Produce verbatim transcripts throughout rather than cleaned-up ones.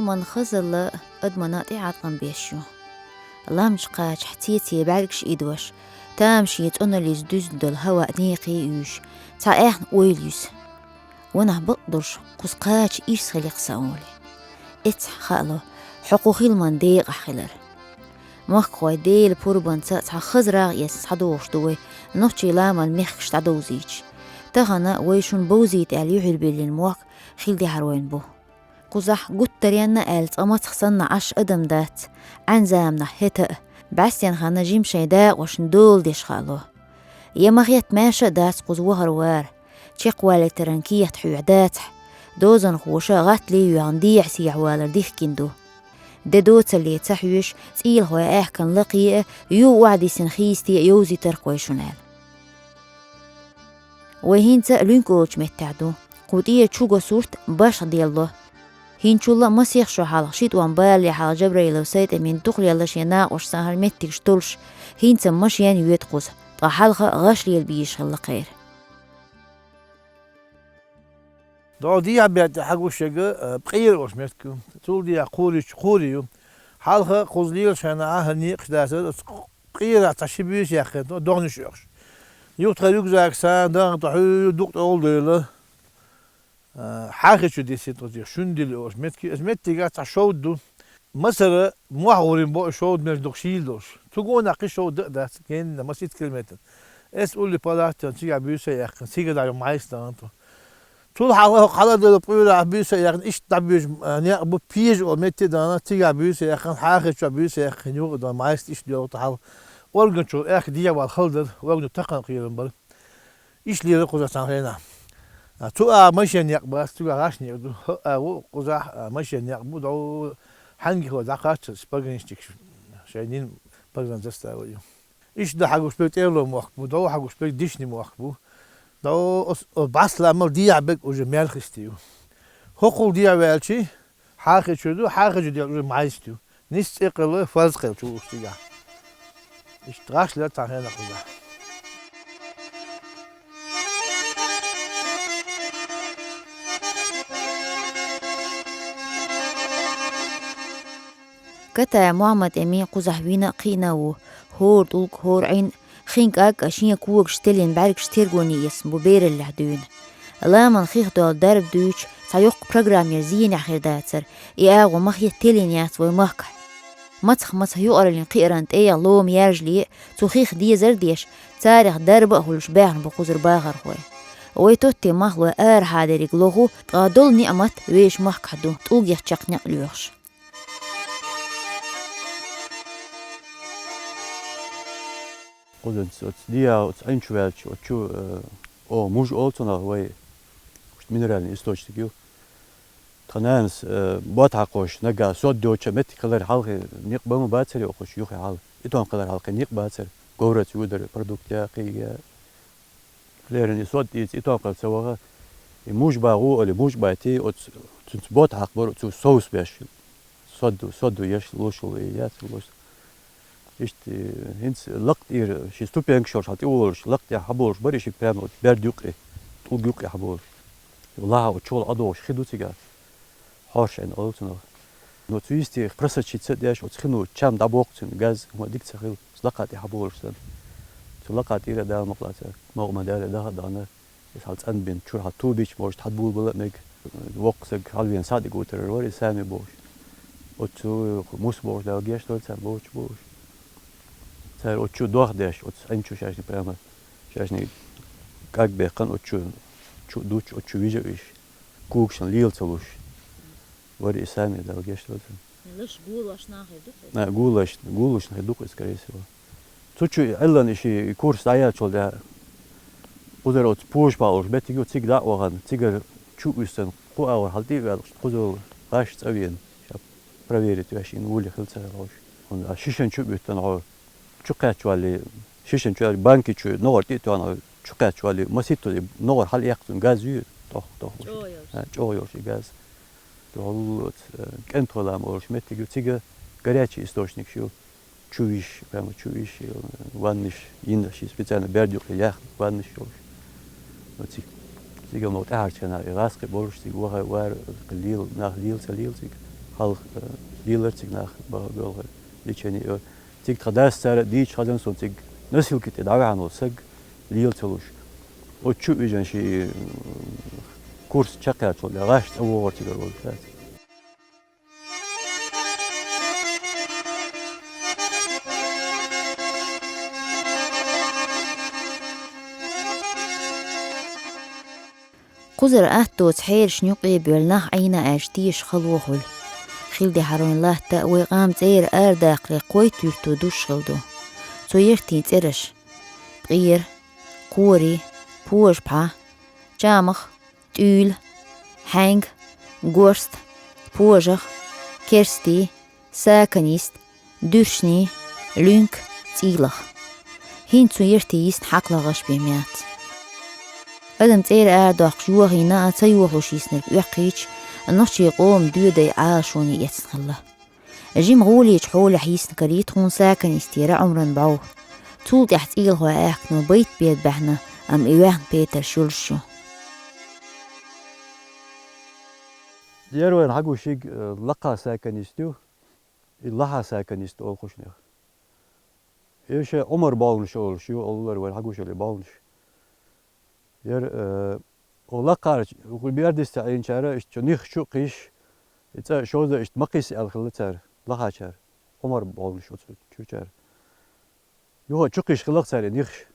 Ман хазалла адамана тӀехьаткъам беш ю. Ламча кхачахь цеций бӀаьргаш идош, тамаший цӀоналлиз дуьзна долу хӀаваъ некхий уьйш, цхьа аьхна ойла юьсу. Ванах бакъдолуш, кхуза кхача ирс хиликх сан олий. Эццахь хаало, хьо кху хиламан декъахь хилар. Махкахой Делан пурбанца цхьа хаза рагӀ эцна схьадогӀуш ду вай, нохчий ламан мехкаш дӀадовзийча. Тахана вай шуна бовзийта аьлла юьхьар биллина мохк хила дехьар вайн бу. Кхузахь гуттаренна аьлла цкъа мацах санна Ӏаш адам дац, Ӏаьнзаманахь хӀета а, бӀаьстенахана жима шайн дакъошна дола деш хаало. Я ма хетта маьрша а дац кхуза вахар вара, чекхвалийтаран кехат хьоьхьа дацахь, дозанхоша гӀаттале а йоьхна дехьа-сехьа валар дихкина ду. Де доцалле ца хьоьжуш, цӀийлахой аьхкан лакхе а, юха охьадисина хийсте а йовзийтарх вай шуна аьлла. Вай хӀинца Луьнка олучу меттехь ду. Кху тӀера чу го сурт башха делло. ХӀинчул а масех шо хьалха ши тӀом балале хьалха Джабраилов СайтӀемин тухлелла шен накъош санхьара меттигаш толуш, хӀинца машен йоьду кхуза, ткъа хьалха гӀаш лела бийш хилла кхеран. ДогӀу дехьа бертӀе хьагуш яга, а, пкъера олуш меттиг ю. Цул дехьа кхури ю, кхури ю. Хьалха кхуза лелаш хенахь а хӀара некъаш дацара, оцу пкъерах цхьа ши буьйса яьккхина, догӀанаш оьхуш. Юха тхан рюкзак сан, дагӀан тӀе хьуьйра дукха тӀе олу дойла. А, хьахи чу дисина тӀе шуьндилла олуш меттиг ю. Иза меттигах цхьа шовда ду. Масара мохь гӀурин бо и шовда мел дукха шийла долуш. Цу гонах кхин шовда а дац, генна масийтта километр. Эс улли палатта цигахь буьйса а яьккхина, цига дӀа майса дагӀан тӀе. Цул хьалха хӀокху хьала а долу пкъерах буьйса а яьккхина, иштта дӀабуьжу, а, некъ бу, Пежа олу метте а дагӀана, цигахь буьйса а яьккхина, хьахи чохь буьйса а яьккхина, юха а дагӀана, майса иштта доьлху тӀе хьала. Орган чуьра аьхка дехьавала хала дара, орган тахана кхерам бара. Иштта лелара кхузахь цхьана хенахь. А, цу а машен некъ бац, цигахь гӀаш некъ ду. ХӀаъ а ву кхузахь, а, машен некъ бу, дов хьаьнгихо дӀакхаччалц пограничникаш шайн дина погранзастава ю. Иштта дан хьагуш берг ТӀерло мохк бу, дов хьагуш берг Дишни мохк бу. Дов оцу, оцу бӀаьсла мел дехьа берг уже Мелхисти ю. ХӀокхул дехьа ваьлчи, Хьахи чу ду, хьахи чу дехьа уже Майсти ю. Ниса цӀе кхелла, фарз кхелла чу вуш цигахь. Иштта гӀаш лера цхьана хенахь кхузахь. Катая Мухьаммад-Эмин кхузахь вина а кхиъна а ву, хӀора тӀулг, хӀора Ӏин, хин кӀаг а шен когаш теллина бӀаьргаш тергоне эцна бу бераллехь дуьйна. Ламан хих долу дарба дуьйцуш цхьа йоккха программера зенехь хир дацара, и агӀо ма-хетта теллина яц вай махкахь. Мацах-мацах юкъараллин кхиаран тӀегӀа лома яьржале а, цу хих дезар а деш, царах дарба а хуьлуш баьхна бу кхузара бахархой. Вай тоттий махкахой арахьа дерриг лоху, ткъа долу неӀмат вешан махкахь ду, тӀулгех чекх некъ лоьхуш. Кхузанца оцу дехьа, оцу Ӏин чу ваьлча, оцу чу, э, о, муж олу цунах вай, минеральный источник ю. Тхан нанас, э, бот хьакхош, нагахь сод доцчу меттиг хилар хьалхе, некъ бан ма бацара йохуш, юххе хьала. И тӀом хилар хьалхе некъ бацара. Говраца вуьйдара продукт я, кхин я. Леррина и сод дийца, и тӀом кхел ца ваха, и муж бан гӀу али, муж бан ти, оцу, цуьнца бот хьакхабар, цу соус беш. Сод ду, сод ду еш лушул и яц луш. Иштта, хӀинца лакха тӀера, ши ступенькаш йолуш хьал тӀе волуш, лакха тӀе хьаболуш бара и шига прямо оцу берда юккъе, тӀулга юккъе хьаболуш. Лаха оцу чухула ӀадогӀуш хи ду цигахь. Хьоршайна олу цунах. Но цу йистех просочиться а деш, оцу хино чам дӀабоккху цуьнан газ, хӀума дика ца хилла, оцу лакха тӀе хьаболуш санна. Цу лакха тӀера а Дала мукъалаца, могӀа ма-далле даха а дахана, иза хьал цӀанбина, чуьра хьал ту бича, может, хьадбулбала а мега, воккха саг хьалвена схьа а дигутарар вара, иза сами бохуш. Оцу мус бохуш, Дала гечдойла царна бохуш бохуш. Цара оцу чу дох деш, оцу Ӏин чу шаьшна прямо, шаьшна кӀаг беккхана, оцу чу, чу дучу, оцу чу вижа а виш. Когашна лела ца луш. Вара и сами Дала гечдойла царна. Лаш гулаш нахе дукха? А, гулаш, гулаш нахе дукха, скорее всего. Цу чу Ӏиллан и ши курс дӀаяьллачул тӀаьхьа, кхузара оцу пожа палуш беттиг ю, цига дӀа а вахана, цигара чу а вуьссина, кху агӀор хьал тӀе а ваьлла, кхузара гӀаш цӀа вена, ша проверить веш, ина вули хила ца хила хьуш. ХӀунда аьлча шишан чу а буьттана хьо, чу кхаьчча валли, шишан чу, банки чу, ногӀар тӀе а тоьхна хьо, чу кхаьчча валли, масийтта и ногӀар хьал эккхацун газ ю, тох, тох. ЧӀогӀа йолуш. А, чӀогӀа йолуш и газ. ДогӀу оцу, э, кӀентхой лам олуш меттиг ю, цига горячий источникаш ю, чу виш, прямо чу виш, э, ваннаш йина, ши специально берда юккъе яьхна ваннаш йолуш. Ну, ци-, цига мо тӀаьхьарчу хенахь и гӀаскхи болуш, цига ваха, вара, лела, нах лела ца лела цига. Хьалха, э, лелар цига нах баха белхар лечение. Цига тха дас цара дийча хазан сон цига носилки тӀе дӀаваьхьан волу саг лела ца луш. Оцу чу вижан ши, э, курс чакхъяьлчул, я гӀаш цӀа вогӀур цигара волу цаьрца. Кхузара аттоца хьераш нюкъе а боьлла нах Ӏийна аьлча, теша хало хуьлу. Хила дехьаройн латта вай къам цӀера арадаккхале кхойтта юьрто душ хила ду. Цу яртийн цӀераш: ПкъӀера, Кхори, Пожа-Пхьа, ЧӀамах, ТӀуьйла, Хьаьнга, Горста, Пожах, Керстий, Саканист, Дуьршний, Луьнка, ЦӀийлах. ХӀинца цу яртийн йисна хьакхалгӀаш бен яц. Адам цӀера арадоккхуш йохийна а, ца йохуш йиснарг оьккхийча, нохчийн къоман доьдай Ӏалашоне эцна хилла. Жима гӀолечу хьолехь йисна карийта хьуна Саканистера Ӏумран бӀов. Цул тӀаьхьа цӀийлахойн аьхкано байт беда баьхна, амма и ваьхна петарш йолуш ю. Яра вайна хьагуш ерг, э, лакха Саканист ю, и лаха Саканист олу кхушнех. И ша Ӏумар болнаш олуш ю, оллара вайна хьагуш елла болнаш. Яра, э, о лакхарчу, хӀу бердис ца Ӏийначара, иштта чу нихчу кхиш, и цӀа шоза иштта ма кхисса аьлла хилла цара, лахачара, Ӏумар болнаш оцу чуьрчара. Юха чу кхиш хилла цара и нихаш.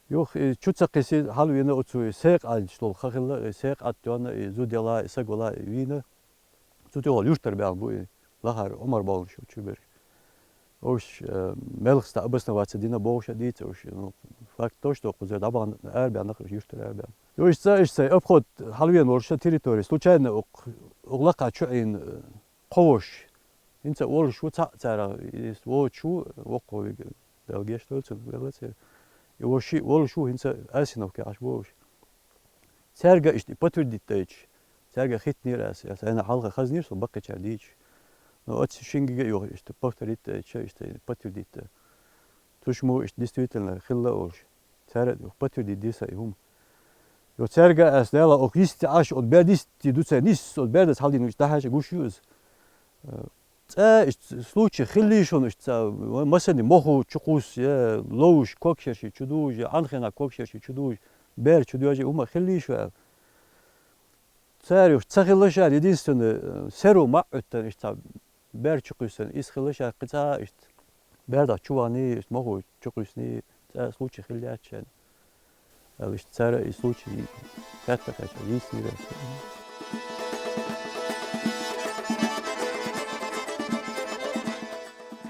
Юха и чу ца кхисса хьалавина оцу и секъа Ӏаддаш долу ха хилла, и секъа Ӏадда йонна, и зуда яла, и саг вала, и вийна. Цу тӀехула юьртара баьлла бу и лахара Ӏумар болнаш чу берш. Уьш, э, мелхаста обосноваться дина бохуш а дийца уьш, ну, факт то, что кхузара дӀабахана арабаьнна, уьш юьртара арабаьнна. Уьш цӀа, уьш цай обход хьалавена волуш территори случайно укх, укх лакха чу Ӏийна, э, кхо ваша. ХӀинца а волуш ву цхьаъ царах, и воцуш ву, воккхавиг, Дала гечдойла цунна, велла церан. И вовши волуш ву, хӀинца Асиновке Ӏаш бу уьш. Цаьрга иштта и подтвердить дайча, цаьрга хӀиттинера аса, аса хьалха хазнера со баккхийчара дийча. Но оцу шингига а юха иштта повторить дайча, иштта подтвердить дан. Цуьш мо иштта действительно хилла а олуш. Цара а подтвердить дира сан и хӀума. Йо, цаьрга аса Дала оху йисте Ӏаш, оцу бер дисте ду цара нисса, оцу бердас хьалдина иштта дӀахьаьжча гуш ю иза. Э, цӀа иштта случай хиллий шуна, иштта цӀа, масане моху чу кхуссу, я ловш когшерши чу дуж, я Ӏанхина когшерши чу дуж, бер чу доьжий хӀума хиллий шу аьлла. Цара уьш ца хилла ша, единственное, э, серо ма Ӏуьттан иштта цхьа бер чу кхуьссина, иза хилла ша кхин цхьа а иштта. Бердах чу вахний, иштта моху чу кхуьссний, цӀа случай хилла яц шайна. Аьлла иштта цара и случай кхетта кхаьчча, йийцинера.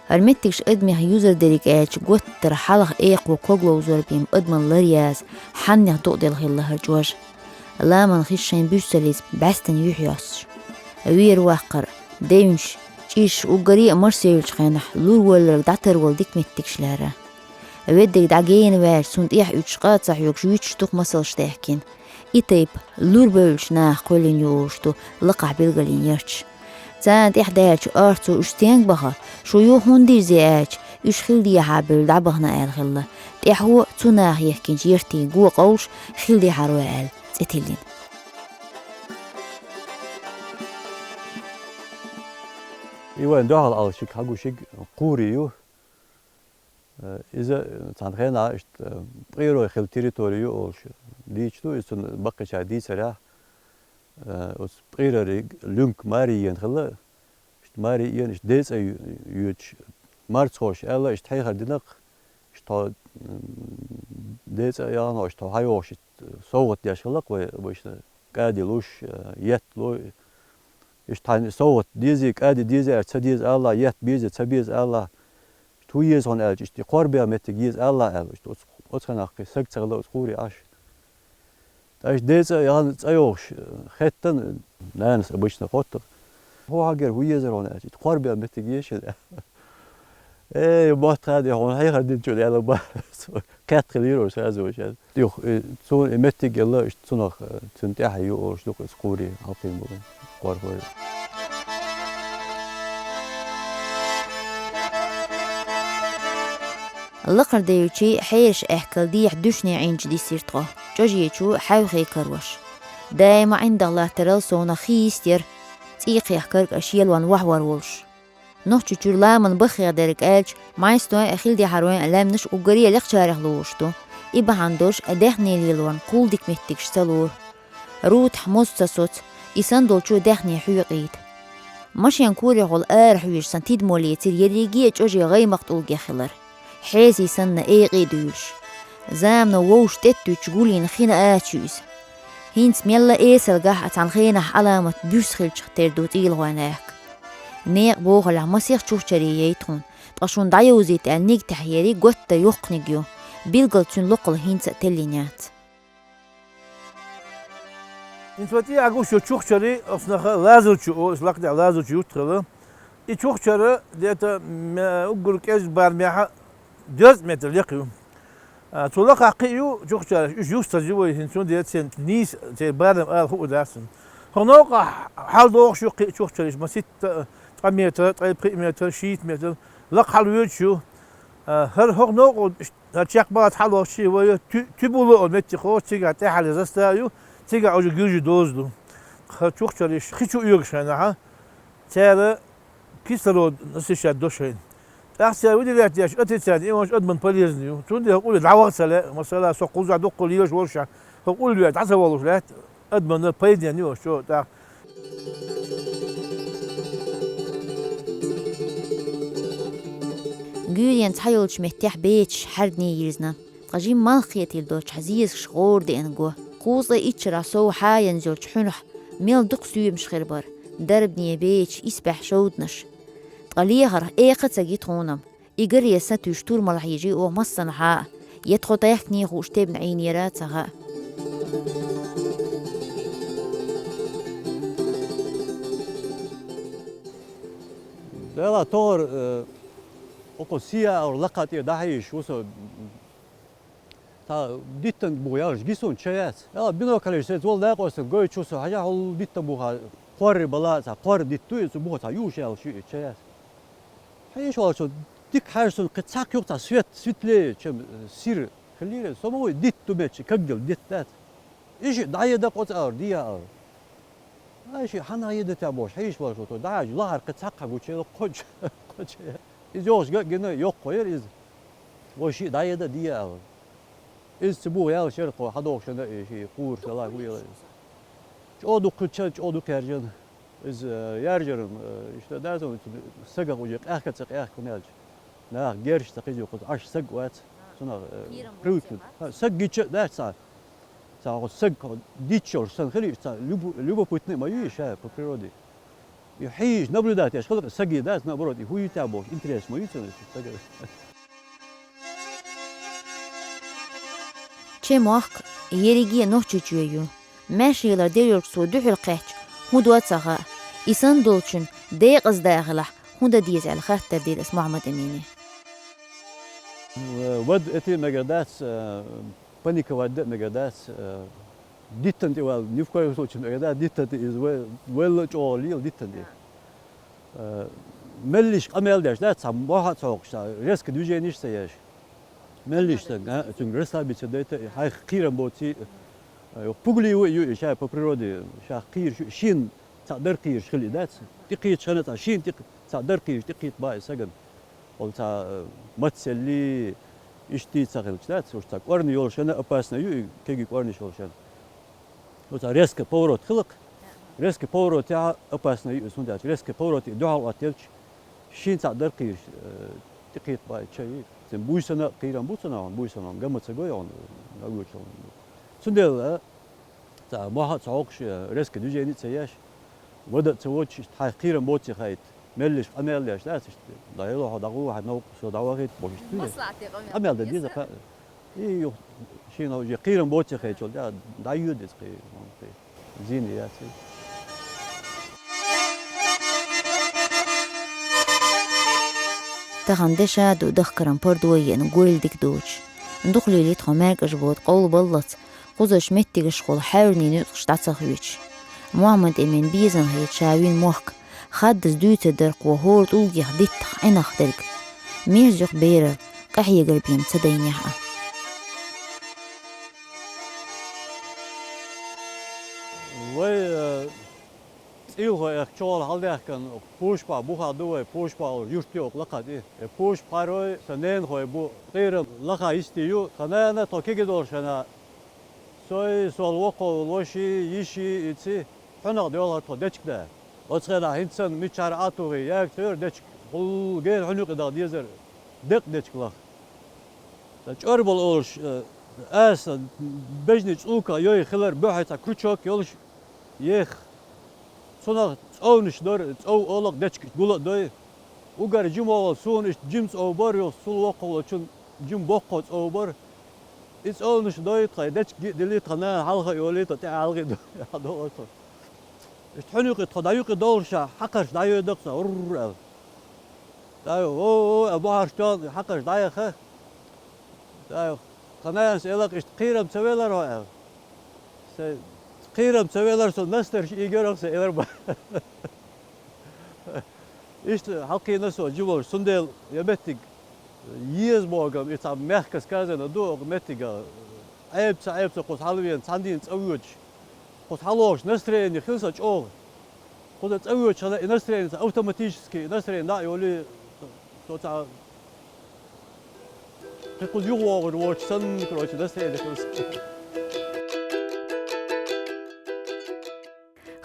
ХӀара меттигаш адамех юзар дерриг аьлча, готтара хьалха экхо когловзор бен адаман лар яза, хьаннех дукъ делла хилла хӀара чӀож. Ламан хиш шайн буьрса лиза бӀаьстан юьхь йоссуш. Вер ваккхар, девнаш, чӀирш уггаре а марсевллачу хенахь лур волларг дӀатар волу дика меттигаш лара. Веддиг дӀагена ваьлча, цунна тӀехь уьдуш къа а ца хьоьгуш, вуьтуш дукха масалш даьхкина. И тайпа лур бевллачу наха кхоьллина ю олуш ду лакхахь билгалйина ярташ. Царна тӀехь даьллачу орцо уьш стенга баха, шу юха хӀунда дирзе аьлча, уьш хила дехьа бевлла дӀабахана аьлла хилла. ТӀаьхьо цу наха ехкинчу яртийн го къовлуш хила дехьаро аьлла цӀе тиллина. И вайн дуьхьал алшиг, хьагушиг кхури ю. Э, иза, э, цхьана хенахь иштта, э, пкъерой хилла территори ю олуш дийца ду, иза цунна баккхийчара дийцарехь, э, оцу пкъерариг Люнк маре йена хилла, иштта маре йена, иштта ден цӀа ю-, йоьдуш, марцхоша аьлла, иштта хьехар динарх, иштта тхо, м, ден цӀа яхана, иштта тхо хьайогӀуш, иштта совгӀат деш хилла-кх вай обычно. КӀади луш, э, етт лу. Иштта хьайна совгӀат дезий, кӀади дезий аьлча, ца деза ала, етт безий, ца беза ала. Иштта хӀун еза хьуна аьлча, иштта и кхорбен меттиг еза ала аьлла, иштта оцу, оцу хенахь кхин саг ца хилла оцу кхури Ӏаш. ТӀаккха иштта ден цӀа яхана цӀа йогӀуш, э, хеттан, нанас обычно хотту-кх. Хьо хьагара хӀун езар хьуна аьлча, иштта кхорбен меттиг еза шуна аьлла. Э, мотт хадий хьуна хьехар динчунна аьлла бан. Кхетта хилийра уьш сразу уьш аьлла. Юха, э, цунна и меттиг елла, иштта цунах, э, цунна тӀаьхьа ю олуш ду-кх иза кхури хьалкхийна болу кхорхой. Лакхара девлчий хьераш аьхкал дехьа дуьшне Ӏийначу дисира тхо, чӀожечу хьаьвхий карош. Даима ӀиндагӀ латтарал совнах хи йистера. тӀекхехкарг а шелон вахьвар волуш. Нохчийчуьра ламан баххех дерг аьлча, Майстойн а, Хилдехьаройн а лаьмнаш уггаре а лекхачарех лоруш ду. И бахьана долуш а даьхни лелоран кхул дика меттигаш ца лору. Рутахь моза ца соцу, и санна долчо даьхни хьоькъийта. Машен корехула ара хьоьжуш сан тидмо лецира ерриге а чӀоже гӀаймакх тӀулгех хилар. Хьезий санна экъа а дуьйлуш. Замано вовшах тӀеттуьйцуш гулйина хин ача ю иза. ХӀинца мелла а эсалгахь а цхьана хенахь Ӏаламат буьрса хилчах тера ду цӀийлахойн гӀехк. Некъ бохалехь масех чухчаре яй тхуна, ткъа шуна дӀайовзийта аьлла нигатехь ерриг готта йоккханиг ю, билггал цуьнан локхал хӀинца а теллина яц. ХӀинца вай тӀе а гуш ю чухчари, оцу наха Лазарчу олу, иза лакхадехьа Лазарчу юрт хилла. И чухчара, дета, м, уггар кӀезиг барамехьа дезткъа метр лекха ю. А, цу лакхахь кхин а ю чухчараш, уьш юстаза ю вай хӀинца, цундела церан нийса, церан барам ала хуур дац цунна. ХӀокху новкъахь хьаладогӀуш ю кхин а чухчараш, масийтта, ткъа метр, ткъе пхиъ метр, шийтта метр, лакха хьалавоьдуш ю. А, хӀара хӀокху новкъа ХӀара чекхбаллалц хьалохчий вай ту-, Тюбуло олу меттиг хууш, цигахь тӀаьххьара застав ю, цигахь уже гуьржийн доза ду. ХӀара чухчарш хи чу оьгуш хенахь, цара кислород насыщать до шайна. ТӀаккха цара выделять деш отрицательный ионаш адамна полезный ю. Цундела хӀокху улле дӀаваха ца лаьа, масала, со кхузахь дуккха лелаш волуш, хӀокху улле дӀа ца валуш лаьтта, адамна пайденна ю оцу чӀогӀа тӀаккха. Гуьйренца хьайолчу меттехь бецаш хьаьрдане йирзина. Ткъа жимма малх кхетийла долчохь зезагаш гӀора деана го. Кхузткъе итт шарахь сов хьаянза йолчу хьуьнах мел дукха соьмаш хир бара, дарбане бецаш, исбаьхьа шовданаш. Ткъа лехарх экха а ца ги тхуна-м. И гаре сатуьйсуш турмалахь йижи оха массанхьа а, я тхо тӀаьхкане хууш тебна Ӏийнера а ца хаьа. Дела тохара, э, окху сия аур лакха тӀе дахьийш ву со. Цхьа диттан буха ялш ги суна ча яц. Ала бинокль сан цул дакъосан гойтуш ву со, хьажа хьул диттан буха кхорри бала, цхьа кхорри дитт ду, и цу буха цхьа юуш ялш ю и ча яц. Хьийш валчо дика хьаьжча суна кхин цхьа кхуьух цхьа свет, светлее, чем, э, сира хилийра. Со ма вуй, дитт ду меттиг, кагдала дитт дац. И шиъ дӀаеда кхуза аур, дия аур. Ай, шиъ хьанна еда тя бохуш, хьийш валчо, то дӀахьаьжча лахара кхин цхьа кхаьбучу, кхочу, кхочу. Иза йогӀуш гина йоккхо яра иза. Вай шиъ дӀаеда, дия аур. Иза ца буха ялш яра кхо хьадохушна и ши кхура села хӀу яла иза. ЧӀогӀа дукха ча, чӀогӀа дукха яьржина. Иза, э, яьржаран, э, иштта даза, сагах уже къаьхка ца къаьхка хӀун аьлча. Нах герш ца хеза кхуза, Ӏаш саг вац. Цунах, э, привыкнуть. Ха, саг гича а дац цхьа. Цхьа хӀо саг хӀо диччалш сан хилийш, цхьа любо-, любопытный ма ю и ша по природе. И хьийш, наблюдать еш хилла саге дац, наоборот, и хӀу йита бохуш, интерес ма ю цунна сага. Чей мохк ерриге а Нохчийчоь ю. Маьршалла дерригчу цо дуьхьал кхаьчча, хӀун до ца хаьа. И санна долчун декъаза да хилахь, хӀун дан деза аьлла хаттар дира ас Мухьаммад-Эмине. Вада эти мегар дац, э, паниковать дан а мегар дац, э, диттан тӀе вала ни в коем случае мегар дац, диттан тӀе иза вай-, вайл а чӀогӀа лела диттан тӀе. Э, меллиш къамел деш дац, цхьа мохь а ца хьокхуш, цхьа резко движениш а ца еш. Меллиш санна, а, цуьнга расслабиться дайта, хьайх кхерам боций, а, пугли ву ю и ша по природе, ша кхийраш ю, шен цхьа дар кхийраш хили дац. ТӀекхийчхана цхьа шен тӀе-, цхьа дар кхийраш тӀекхийта баа и сагана. Ол цхьа, э, мацалли, иштта ца хилча дац, уж цхьа кӀорни йолшана опасно ю и, кеги кӀорниш йолшана. Оцу резко поворот хилакх. Резко поворот яхьа опасно ю, хӀунда аьлча резко поворот и дуьхьал оттаелча, шен цхьа дар кхийраш, э, тӀекхийта баа чай. Цуьнан буйсанна а кхийрам бу цунах, буйсанна гамма ца гой хьуна, нагуча хьуна. Цундела, э, цхьа мохь а ца хьокхуш, э, резко движение а ца еш, вада а ца водуш, иштта хьайх кхерам боций хаийта. Меллиш къамел деш дац иштта. ДӀайоло хьо, дӀагӀо хьайн новкъа, со дӀавахийта бохуш иштта. Къамел дан деза кхаъ. И юха шена уже кхерам боций хетчул, да, дӀайоьду иза кхе, кхе, зийна яц иза. Тахана деша ду дахкаран пардо еана гойла дика доцуш. Дукха лелийта хьо маьркӀаж бода къовлабаллалц, кхузарчу меттигашхула хьаьврийн нуьцкъаш дӀа ца хоьцуш. Мухьаммад-Эмин безам хета ша вина мохк, хаддаза дуьйцур дара кхо хӀора тӀулгех диттах, Ӏинах дерг. Мерза юха берар, къахьегар бен ца дайнехь а. Вай, э, Сийлахой, эх, чугӀал хьалдаьхкан, Пушпа бухахь ду вай, Пушпа олу юрт ю оха лакхахь тӀе. Э, Пушпа хьарой сан ненахой бу, кхерам лаха йисте ю, тхан нана тхо кегий долуш хенахь, сой, сол воккхо волу ваши, йиши, и ци, хьуьнах доьлхура тхо дечиг да. Оцу хенахь хӀинца санна мичара Ӏа а тухий, яга ца йора дечиг, гӀуллакх гена хьуьнуьйкъе даха дезара, декъа дечиг лаха. Сан чӀор болу олуш, э, аса бежнийн цӀуках йой хилар буьхье цхьа крючок йолуш, ех. Цунах цӀовнаш дора, цӀов олу-кх дечиг, гула а дой. Уггар жима вогӀу суна иштта жима цӀов бара, юха сол воккхо волчун жима боккхо цӀов бара. И цӀовнаш дой, тхайн дечиг а дили, тхан нана хьалха а йолий, тхо тӀаьхьа хьалха а ду, дӀадолу тхо. Иштта хьуьнуьйкъе тхо дӀаюкъа долуш, хьакхарш дӀайоьду-кх цхьа, урр аьлла. ТӀаккха, о, о, аьлла, бухьарш тоьхна хьакхарш дӀаяха. ТӀаккха тхан нанас элира-кх, иштта кхерам ца велара хьо аьлла. Сайн кхерам ца велара, со настарш ийгира-кх сайн, элира бах. Иштта хьалакхийна со жима волуш, цундела я меттиг еза бохург-м, и цхьа мягко сказано ду оха меттигах. Ӏеба ца, Ӏеба ца, кхуза хьалавеана, цхьана дийнахь цӀа воьдуш, кхуза хьалоьхуш настроение хилла сан чӀогӀа. Кхуза цӀа воьдуш хилла, и настроение ца автоматически, и настроение дӀа а йолий, со цхьа кхин кхуза юхавогӀур воцуш санна, короче, настроение хилла сан.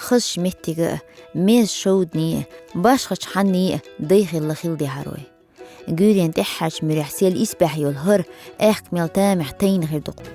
Хазачу меттиге а, мерза шовданийн а, башхачу хьаннийн а дай хилла хила де хьара вай. Гуьйренан тӀаьххьарчу муьрехь сел исбаьхьа йолу хӀара аьхка мел тамехь тайна хир ду-кх.